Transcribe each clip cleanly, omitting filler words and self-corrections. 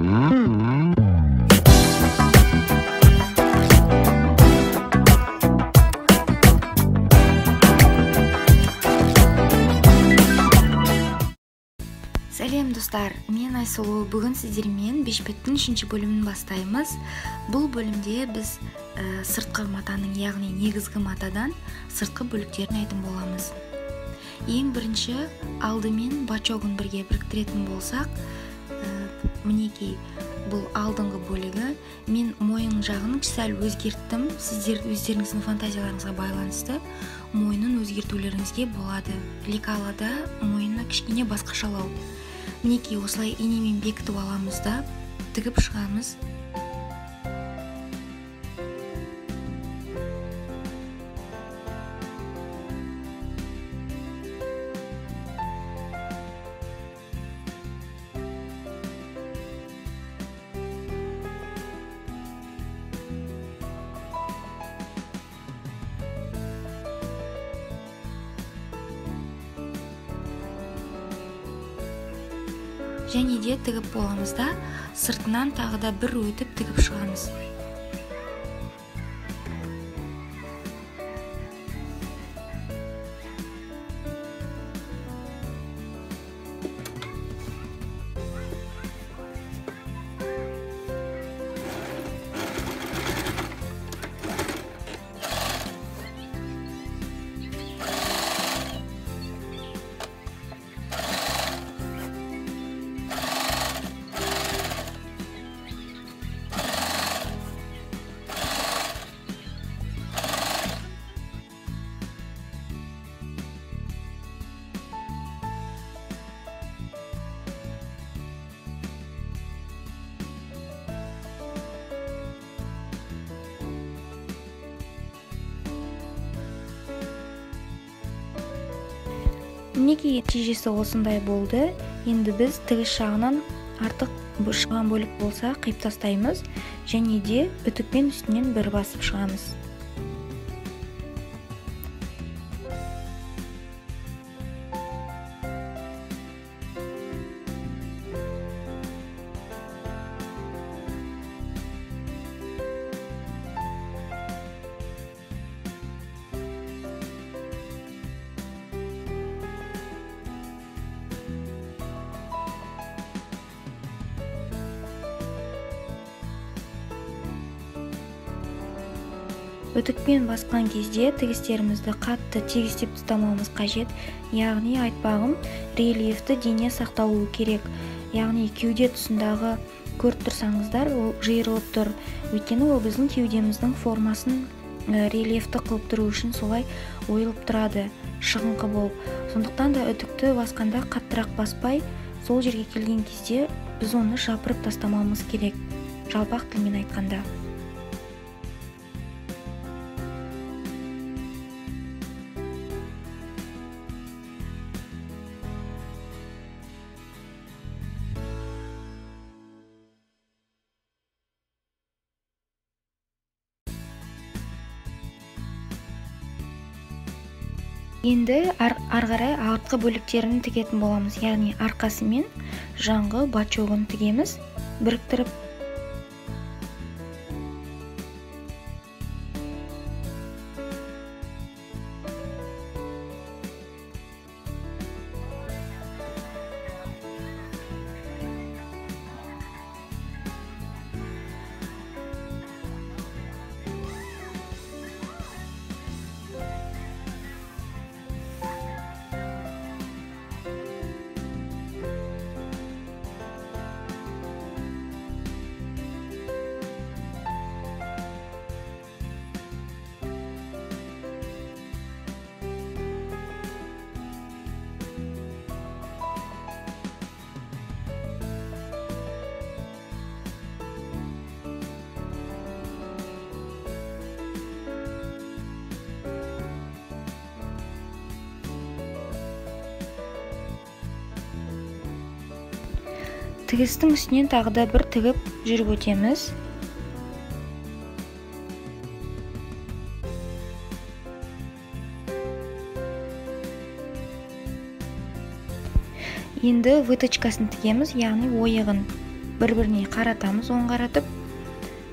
Сәлем достар, мен Айсұлу. Бүгін сіздермен бешпеттің 3-ші бөлімін бастаймыз. Бұл бөлімде біз сыртқы матаның, яғни негізгі матадан сыртқы бөліктерін айтын боламыз. Ең бірінші алдымен бачогын бірге біріктіретін болсақ, мінекей бұл алдыңғы бөлігі. Мен мойын жағын сәл өзгерттім. Сіздер өздеріңіздің фантазияларыңызға байланысты мойнын өзгертулеріңізге болады. Лекалада мойны кішкене басқашалау. Мінекей осылай инемен бекітіп аламыз да тігіп шығамыз. Және де тігіп боламыз да, сыртынан тағы да бір өтіп тігіп шығамыз. Мінекей нәтижесі осындай болды. Енді біз тігіс жағынан артық шығған бөлік болса қиып тастаймыз және де үтікпен үстінен бір басып шығамыз. Үтікпен басқан кезде тігістерімізді қатты тегістеп тұтамауымыз қажет. Яғни айтпағым, рельефті дене сақталуы керек. Яғни кеуде тұсындағы көріп тұрсаңыздар, ол жиырылып тұр. Өйткені ол біздің кеудеміздің формасын рельефті қылып тұру үшін солай ойылып тұрады, шығыңқы болып. Сондықтан да үтікті басқанда қаттырақ баспай, сол жерге келген кезде біз оны жапырып тастамауымыз керек, жалпақ тілмен айтқанда. Енді ары қарай артқы бөліктерін тігетін боламыз, яғни арқасы мен жаңғы бачогын тігеміз, біріктіріп. Тігістің үстінен тағы да бір тігіп жүріп өтеміз. Енді выточкасын тігеміз, яғни ойығын. Бір-біріне қаратамыз, оң қаратып,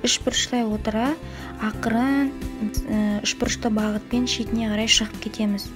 үшбұрыштай отыра, ақырын үшбұрышты бағытпен шетіне қарай шығып кетеміз.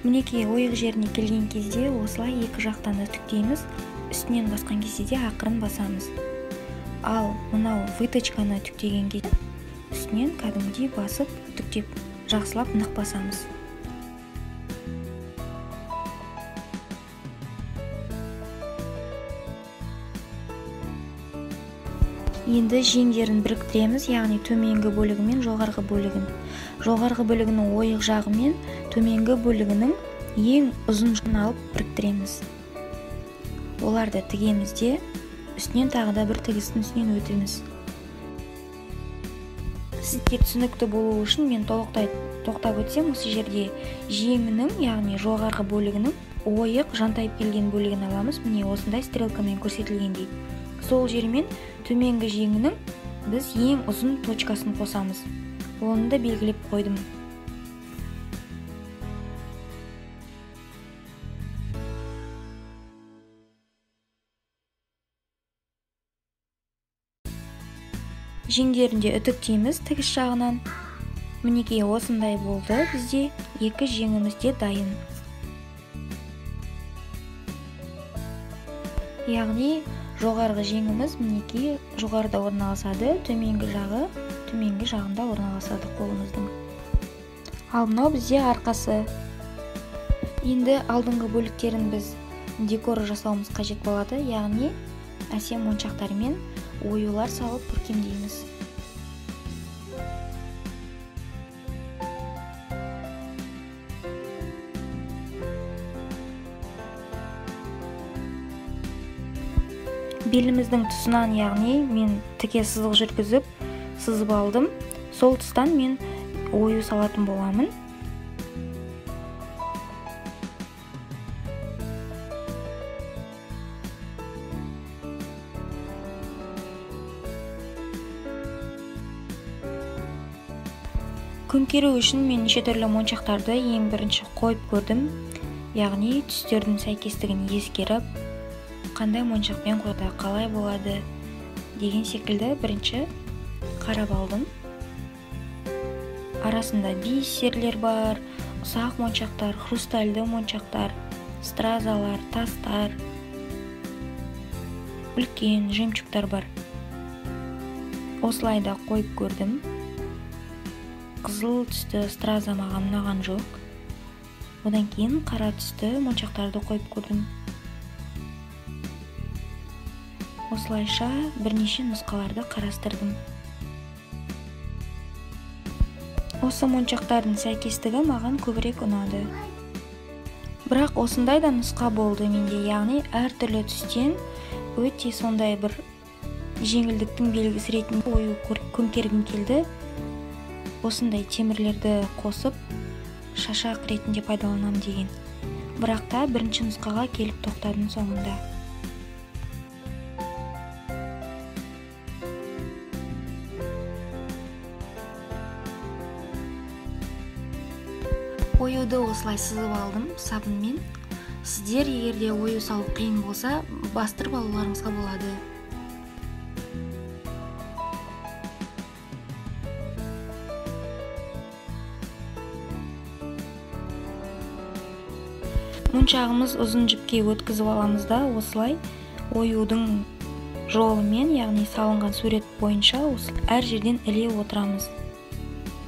Мінекей, ойық жеріне келген кезде осылай екі жақтан да үтіктейміз, үстінен басқан кезде де ақырын басамыз. Ал мынау выточканы үтіктеген кезде үстінен кәдімгідей басып үтіктеп жақсылап нық басамыз. Енді жеңдерін біріктіреміз, яғни төменгі бөлігі мен жоғарғы бөлігін. Жоғарғы бөлігінің ойық жағы мен төменгі бөлігінің ең ұзын жағын алып біріктіреміз. Оларды тігеміз де, үстінен тағы да бір тігістің үстінен өтеміз. Сізге түсінікті болу үшін мен толықтай тоқтап өтсем, осы жерде жеңінің, яғни жоғарғы бөлігінің ойық жантайып келген бөлігін аламыз. Міне осындай стрелкамен көрсетілгендей. Сол жермен төменгі жеңінің біз ең ұзын точкасын қосамыз. Оны да белгілеп қойдым. Жеңдерін де үтіктейміз тігіс жағынан. Мінекей осындай болды, бізде екі жеңіміз де дайын. Яғни жоғарғы жеңіміз мінекей жоғарыда орналасады, төменгі жағы төменгі жағында орналасады қолымыздың. Ал мынау бізде арқасы. Енді алдыңғы бөліктерін біз декор жасауымыз қажет болады, яғни әсем моншақтармен оюлар салып көркемдейміз. Беліміздің тұсынан, яғни мен тіке сызық жүргізіп сызып алдым. Сол тұстан мен ою салатын боламын. Көмкеру үшін мен неше түрлі моншақтарды ең бірінші қойып көрдім. Яғни түстердің сәйкестігін ескеріп, қандай моншақпен қойда қалай болады деген секілді бірінші қарап алдым. Арасында бисерлер бар, ұсақ моншақтар, хрустальды моншақтар, стразалар, тастар, үлкен жемчугтар бар. Осылай да қойып көрдім. Қызыл түсті страза маған ұнаған жоқ. Одан кейін қара түсті моншақтарды қойып көрдім. Осылайша бірнеше нұсқаларды қарастырдым. Осы моншақтардың сәйкестігі маған көбірек ұнады. Бірақ осындай да нұсқа болды менде, яғни әртүрлі түстен өте сондай бір жеңілдіктің белгісі ретінде ою көмкергім келді. Осындай темірлерді қосып шашақ ретінде пайдаланам деген. Бірақ та бірінші нұсқаға келіп тоқтадым соңында. Оюды осылай сызып алдым сабынмен. Сіздер егер де ою салу қиын болса, бастырып алуларыңызға болады. Моншағымыз ұзын жіпке өткізіп аламыз да, осылай оюдың жолымен, яғни салынған сурет бойынша әр жерден іле отырамыз.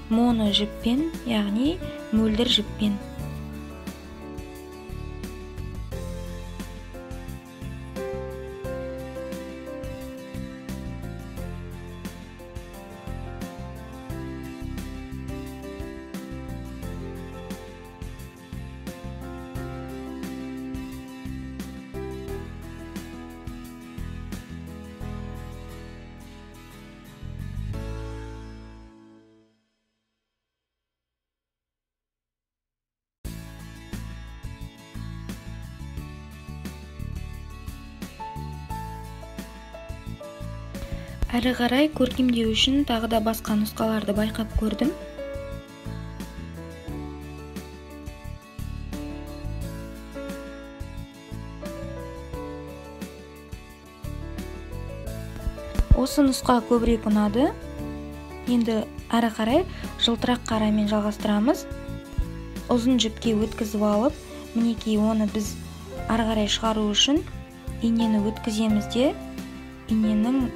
Моно жіппен, яғни мөлдір жіппен. Әрі қарай көркемдеу үшін тағы да басқа нұсқаларды байқап көрдім. Осы нұсқа көбірек ұнады. Енді әрі қарай жылтырақ қарамен жалғастырамыз. Ұзын жіпке өткізіп алып, мінекей оны біз әрі қарай шығару үшін инені өткіземіз де, иненің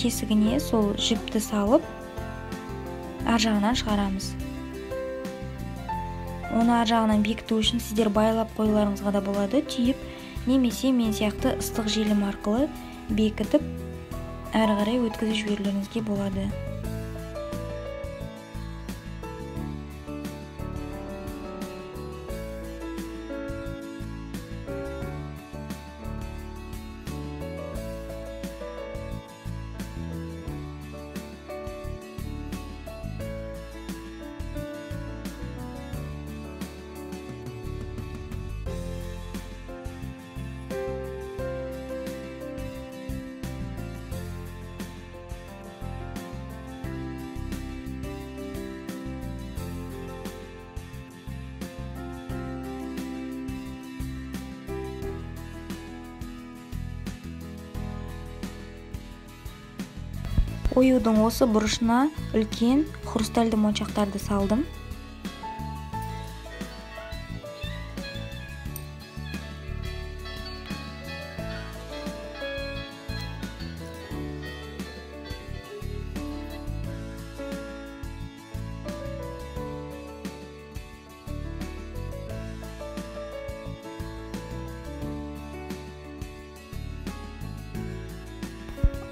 тесігіне сол жіпті салып, ар жағынан шығарамыз. Оны ар жағынан бекіту үшін сіздер байлап қоюларыңызға да болады, түйіп, немесе мен сияқты ыстық желім арқылы бекітіп, әрі қарай өткізіп жіберулеріңізге болады. Оюдың осы бұрышына үлкен хрустальды моншақтарды салдым.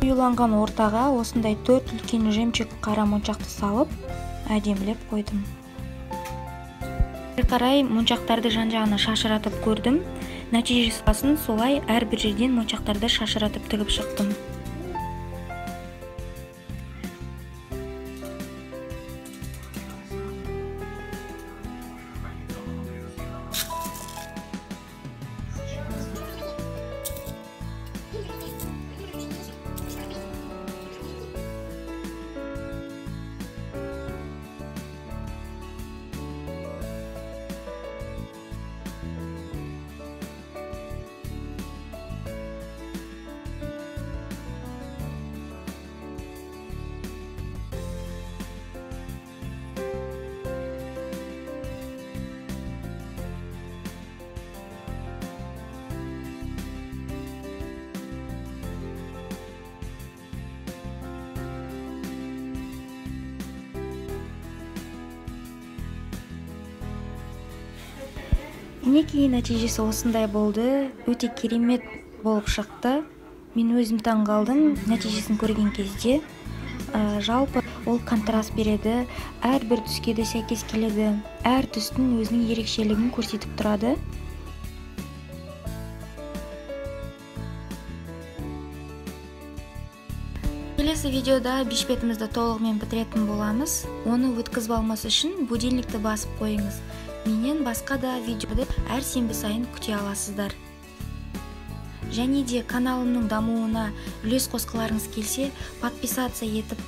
Оюланған ортаға осындай 4 үлкен жемчуг қара моншақты салып, әдемілеп қойдым. Әрі қарай моншақтарды жан-жағына шашыратып көрдім. Нәтижесі солай әрбір жерден моншақтарды шашыратып тігіп шықтым. Мінекей нәтижесі осындай болды. Өте керемет болып шықты. Мен өзім таң қалдым нәтижесін көрген кезде. Жалпы ол контраст береді, әрбір түске де сәйкес келеді, әр түстің өзінің ерекшелігін көрсетіп тұрады. Келесі видеода бешпетімізді толығымен бітіретін боламыз. Оны өткізіп алмас үшін будильникті басып қойыңыз. Менен басқа да видеоды әр сенбі сайын күте аласыздар. Және де каналымның дамуына үлес қосқыларыңыз келсе, подписаться етіп,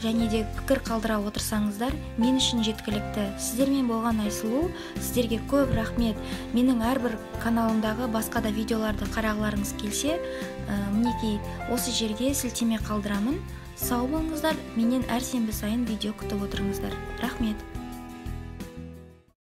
және де пікір қалдыра отырсаңыздар, мен үшін жеткілікті. Сіздермен болған Айсұлу, сіздерге көп рахмет. Менің әрбір каналымдағы басқа да видеоларды қарағыларыңыз келсе, мінекей осы жерге сілтеме қалдырамын. Сау болыңыздар, менен әр сенбі сайын видео күтіп отырыңыздар. Рахмет.